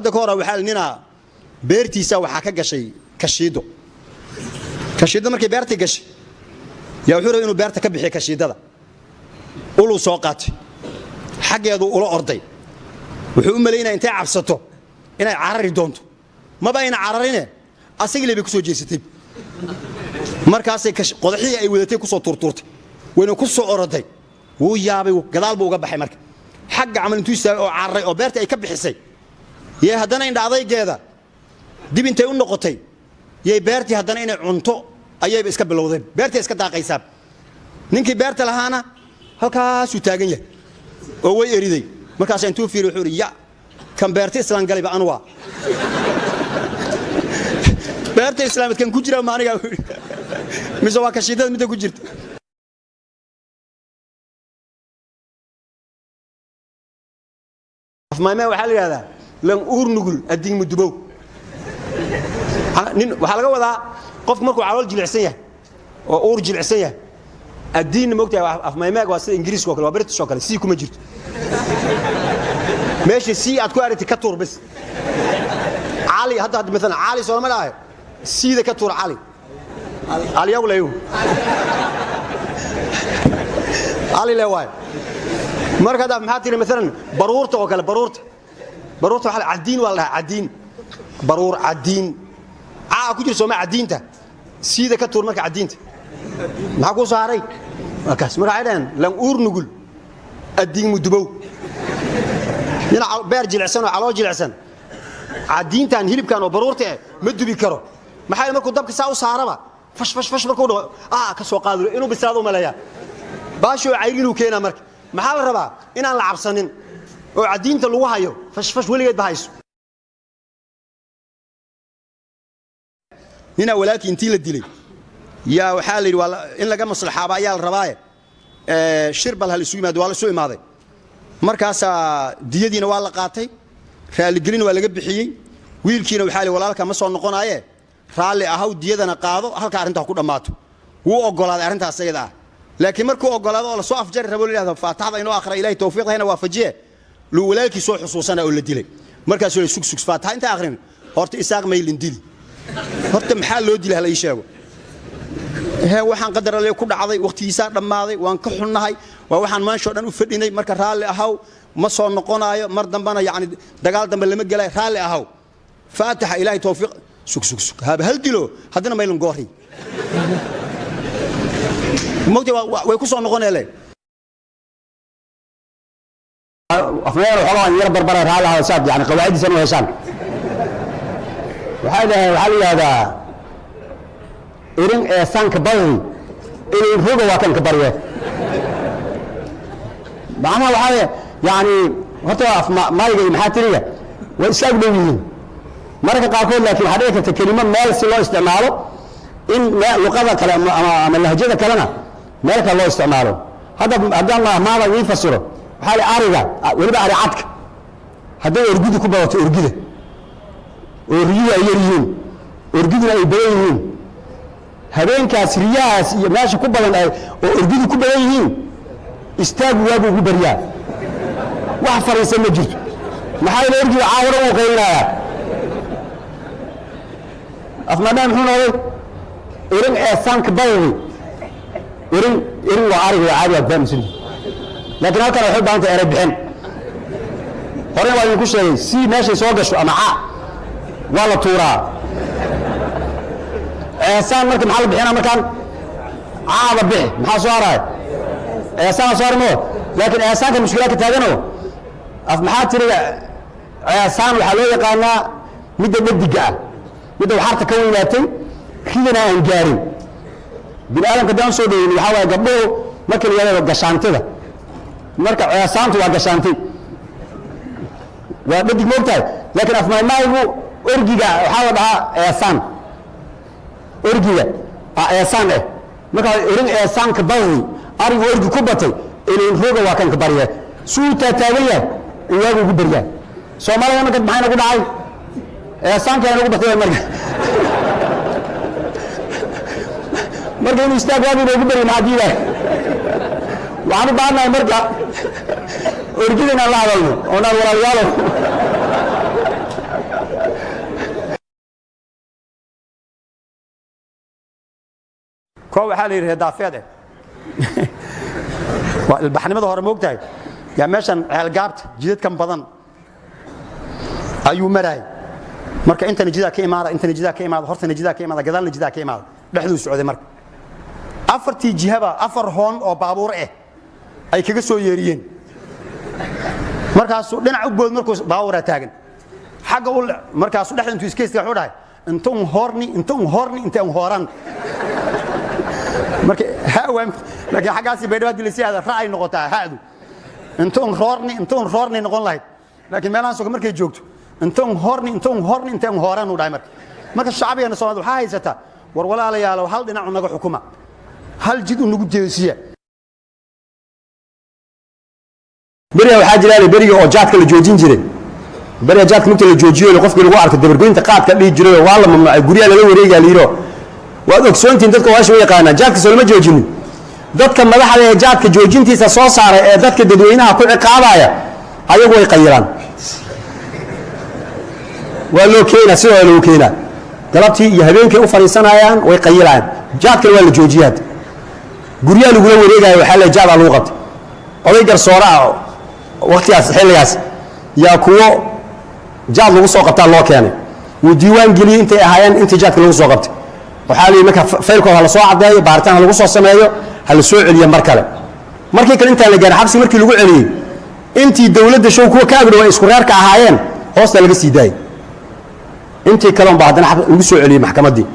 Hadda ka hore waxaa ninaa beertiisa waxaa ka gashay kashiido. Kashiido markay beertii gashay, yaa wuxuu rabay inuu beerta ka bixiyo kashiidada. Uluu soo qaatay, xaggeedu ula orday. Wuxuu u malaynaya intay cabsato inay carari doonto. Maba ayna cararine, asagii bay ku soo jeesatay. Markaasay qodaxihii ay wadatay ku soo tuurtuurtay, wayna ku soo oroday. Wuu yaabay, gadaal buu uga baxay. Marka xagga camal intuu istaagay oo cararay oo beerta ay ka bixisay, yee haddana indha adaygeeda dib intay u noqotay, yay beertii haddana inay cunto ayayba iska bilowday. Beertii iska daaqaysaa. Ninkii beerta lahaana halkaasuu taagan yahay oo way eriday. Markaas intuu fiiri wuxuu yidhi, "Ya kan beerta islaan galayba anuwa beerta islaameed kan ku jira ma aniga mise waa kashiidada midda ku jirta?" Afmaamee waxaa la yidhahdaa lan uur nugul addiin mudubow. Nin waxaa laga wadaa qof markuu calool jilicsan yahay oo uur jilicsan yahay. Addiinna moogtahay, afmaymeeg waa sida Ingiriiska oo kale, waa British oo kale, c kuma jirto. Meesha c aad ku aragtid ka tuur bis. Cali hadda maalan cali soolama dhahayo, siida ka tuur. Cali caliyagu leeyu cali le waay. Marka hadda maxaa tiri maalan baruurta oo kale, baruurta waxaa cadiin waa la dhahaa, cadiin, baruur cadiin caa ku jira sooma? Cadiinta siida ka tuur. Marka cadiinta maxaa kuu soo haray markaas? Marka waxay dhaheen lan uur nugul addiin mudubow. Nin beer jilicsan oo calool jilicsan cadiintan hilibkan oo baruurta eh ma dubi karo. Maxaa yeele markuu dabka saa u saaraba, fash fash fash markuu dhaho, ah, ka soo qaado, inuu bislaado u maleeyaa, baashoo cayr inuu keenaa. Marka maxaa la rabaa? Inaan la cabsanin oo cadiinta lagu hayo fash fash weligeed ba hayso. Ninaa walaalkii intii la dilay yaa waxaa la yidhi waa in laga maslaxaaba ayaa la rabaaye, shir bal hal isu yimaado. Waa la isu imaaday. Markaasaa diyadiina waa la qaatay, raaligelin waa laga bixiyey. Wiilkiina waxaa la yidhi, walaalka ma soo noqonaaye, raalli ahaw, diyadana qaado, halka arrintaa ku dhammaato. Wuu oggolaaday arrintaas ayada ah. Laakiin markuu oggolaado oo lasoo afjari rabo, la yidhahdo faataxda inoo akhra, Ilaahay tawfiiqdahayna waafajiye, luu walaalkii soo xusuusana oo la dilay. Markaasuu la sug sug, faataxa inta akhrin horta, Isaaq maylin dili horta, maxaa loo dilay hala ii sheego. He, waxaan qadar alle ku dhacday, waqtigiisaa dhammaaday, waan ka xunnahay, waa waxaan maanshoo dhan u fadhinay. Marka raalli ahaw, ma soo noqonaayo mar dambana, yacni dagaal dambe lama gelayo, raalli ahaw, faataxa, Ilaahay tawfiiq. Sug sug sug, haba hal dilo haddana maylin goori mogta way ku soo noqoneele. Afmeel xoolaha yar barbara, raalli ahaw, saad yani qawaaciddiisana u heshaan. Waxay dhaheen waxaa la yidhahdaa irin ee sanka bari irin roga waa kan ka barye. Macnaha waxaa yani horta af mayga iyo maxaa tiriga way isaag dhow yihiin mararka qaarkood, laakiin waxaa dhici karta kelimo meel si loo isticmaalo in luqada kale ama lahjada kalena meel kale loo isticmaalo. Hadda haddaan maada idiin fasiro, waxaa la ariga, weliba ari cadka, hadday orgidu ku badato, orgida oo riyuhu ay yar yihiin, orgiduna ay badan yihiin, habeenkaas riyahaas iyo meesha ku badan oo orgidu ku badan yihiin, istaagu waagu ugu baryaa, wax fariisan ma jirto. Maxaa yeele orgiga caawara wuu qaylinayaa. Afmadhaan muxuu noqday? Irin ee sanka badadi irin. Irin waa ariga, waa caadi, waa fahamsan, laakiin halkan waxay u baahan tahay eray bixin. Horena waa idinku sheegay, si meeshay soo gasho ama ca waa la tuuraa. Ceesaan marka maxaa la bixinaa? Markaan caada bixi, maxaa soo haraya? Ceesaan soo harmo. Laakiin ceesaanka mushkilaa ka taaganoo af maxaa tiriga ceesaan waxaa loo yaqaanaa midda dhadiga ah, midda waxarta ka weynaatay, ridana aan gaarin. Bini aadamka haddaan soo dhoweynin, waxaa waaye gabdhuhu marka la yidhahdo gashaantida. Marka ceesaantu waa gashaanti, waa dhadig, moogtahay. Laakiin afmaymaayigu orgiga waxaa la dhahaa eesaan, orgiga a eesaan eh. Marka irin eesaanka badadi, arigu orgi ku batay, ilin roga waa kan ka barye, suu taataagan yahay waagu ugu baryaa. Soomaalida marka maxay nagu dhacay? Eesaanka nagu batay. Marka inuu istaag waagu inoogu baryo maxaa diidaay? Waxaan u baahannahay marka orgida inaan la hadalno oo naan walaalyaalo. Koo waxaa la yidhi reedaafeed eh, waa ilbaxnimada hore, moogtahay. Yaa meeshan Ceelgaabta jidadkan badan ayuu maraayay. Marka intana jidaa ka imaada, intana jidaa ka imaada, hortana jidaa ka imaada, gadaalna jidaa ka imaada, dhexduu socday. Marka afartii jihaba afar hoon oo baabuur ah ay kaga soo yeeriyeen. Markaasuu dhinac u bood, markuu baabuuraa taagan xagga u, markaasuu dhexda intuu iska istaagay wuxuu dhahay: "Inta un hoorni, inta un hoorni, inta un hooran." Marka ha waa, laakiin xaggaasi Baydhabo haddii lasii aada ra ay noqotaa ha'du. Inta un roorni, inta un roorni noqon lahayd, laakiin meelahan soka markay joogto inta un hoorni, inta un hoorni, inta un hooran uu dhahay. Marka shacbigeena Soomaalida waxaa haysataa: war walaalayaalow, hal dhinac naga xukuma, hal jid u nagu jeesiya. Beriga waxaa jiraan beriga oo jaadka la joojin jiray, beriga jaadka markii la joojiyo, qofkii lagu arko dabargoynta qaadka dhihi jiray oo waa la mamnuucay, guryaha lala wareegaa la yidhi. Waad ogsoontihiin, dadka waasha u yaqaanaan, jaadka soo lama joojinin. Dadka madaxda ee jaadka joojintiisa soo saaray ee dadka dadweynaha ku ciqaabaya, ayagu way qayilaan. Waa loo keenaa, sidoo loo keenaa, galabtii iyo habeenkay u fadhiisanayaan, way qayilayaan. Jaadkana waa la joojiyay, hadda guryaha lagula wareegaya. Waxaa la jaadaa lagu qabtay oday garsoore ah waqtigaas, xilligaas yaa kuwo jaad lagu soo qabtaa loo keenay. Wuu diiwaan geliyey intay ahaayeen, intii jaadka lagu soo qabtay. Waxaa la yidhi marka faylkooda ha la soo caddeeyo, baaritaan ha lagu soo sameeyo, ha la soo celiyo mar kale. Markii kale intaan la gaarin, xabsi markii lagu celiyey, intii dowladda show kuwa ka agdhow ay isku reerka ahaayeen hoosta laga sii daayey. Intii kale unbaa haddana lagu soo celiyey maxkamaddii.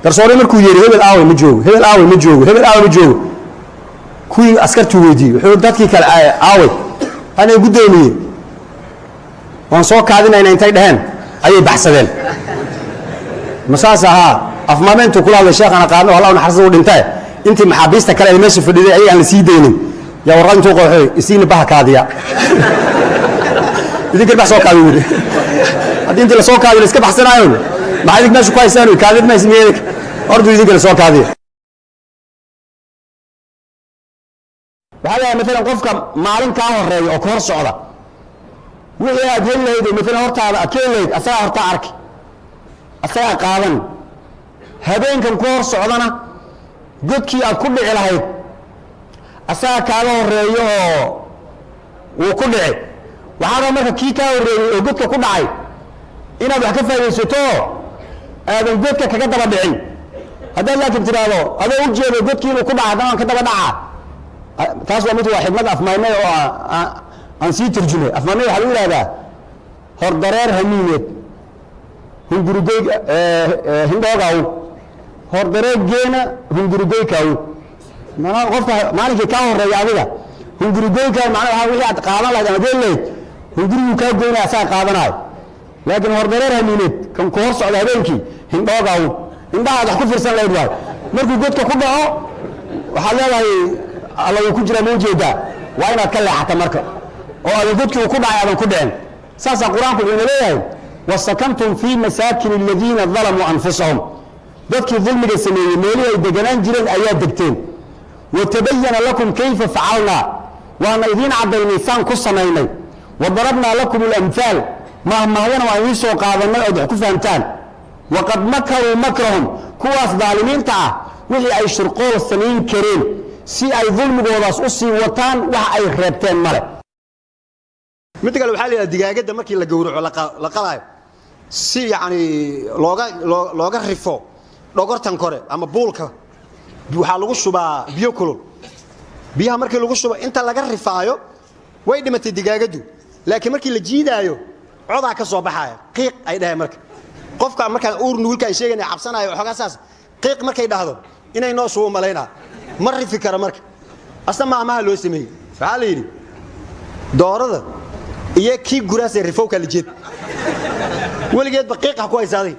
Garsoore markuu yeehi: "Hebel aaway?" "Ma joogo." "Hebel aaway?" "Ma joogo." "Hebel aaway?" "Ma joogo." Kuwii askartuu weydiiyey, wuxuu: "Dadkii kale aaway?" "Anay guddoomiyey, waan soo kaadinayna," intay dheheen ayay baxsadeen. Ma saas ahaa? Afmaame intuu kula hadlay sheekhaan aqaano, Allah naxariista, u dhintae, intii maxaabiista kale ee meesha fadhiday ayaga aan la sii daynin yaa warqad intuu qoxoy: "Isiina baha kaadiya, idinkan bax soo kaadi," wuri. Haddii intii lasoo kaadiyo la iska baxsanaayo, maxaa idink meesha ku haysaan? Kaadid maysa miya idinka ordu idinkana soo kaadiya. Waxaa la maalan qofka maalin kaa horeeya oo ka hor socda, wixii aad heli lahayd oo maalan hortaada aad ka heli lahayd, asagaa hortaa arki, asagaa qaadan. Habeenkan ku hor socdana godkii aad ku dhici lahayd asagaa kaaga horeeyo oo wuu ku dhici. Waxaa raba marka kii kaa horreeyey oo godka ku dhacay inaad wax ka faaidaysato, aadan godka kaga daba dhicin. Haddaad laakiin tidhaahdo adoo u jeedo godkii inuu ku dhaca, haddana waan ka daba dhacaa, taas waa mid, waa xikmad afmaymay oo aan sii turjumay. Afmaymay waxaa lagu yidhahdaa hordareer hamiineed hungurigoy hindhoogaw, hordareer geena hungurigoykaaw. Manaa qofka maalinkii kaa horeeya adiga hungurigoykaa, macnaa waxaa wixii aad qaadan lahayd ama deen lahayd hunguriguu kaa goynaya, asaga qaadanaayo. Laakiin hordareer hamiineed kan ku hor socda habeenkii hindhoogaw, indhahaad wax ku fiirsan lahayd waay. Markuu godka ku dhaco waxaad leedahay: "Alla wuu ku jiraa, ma ujeedaa?" Waa inaad ka leexata marka oo aadan godkii uu ku dhacay aadan ku dhicin. Saasaa Qur-aanku wuxuuna leeyahay: "Wasakantum fii masaakin aladiina dalamuu anfusahum." Dadkii dulmiga sameeyey meelihii ay deganaan jireen ayaa degteen. "Watabayana lakum kayfa facalnaa," waana idiin caddaynay saan ku samaynay. "Wadarabnaa lakum alamhaal," mahmahyana waan idiin soo qaadanay ood wax ku fahamtaan. "Waqad makaruu makrahum," kuwaas daalimiinta ah wixii ay shirqool samayn kareen si ay dulmigoodaas u sii wataan, wax ay reebteen male. Midda kale waxaa la yidhaha digaagadda markii la gowraco, la qalaayo, si yacni looga looga rifo dhogortan kore ama buulka, waxaa lagu shubaa biyo kulul. Biyaha markii lagu shubo, inta laga rifaayo way dhimatay digaagaddu, laakiin markii la jiidaayo codaa ka soo baxaaya, qiiq ay dhahay. Marka qofka markaan uur nugulka ay sheegayna cabsanaayo waxoogaa saas qiiq markay dhahdo inay noo shubo malaynaa, ma rifi karo. Marka asna maamaha loo sameeyey waxaa la yidhi: doorada iyo kii guraasee rifowka la jeed weligeedba qiiq ha ku haysaaday.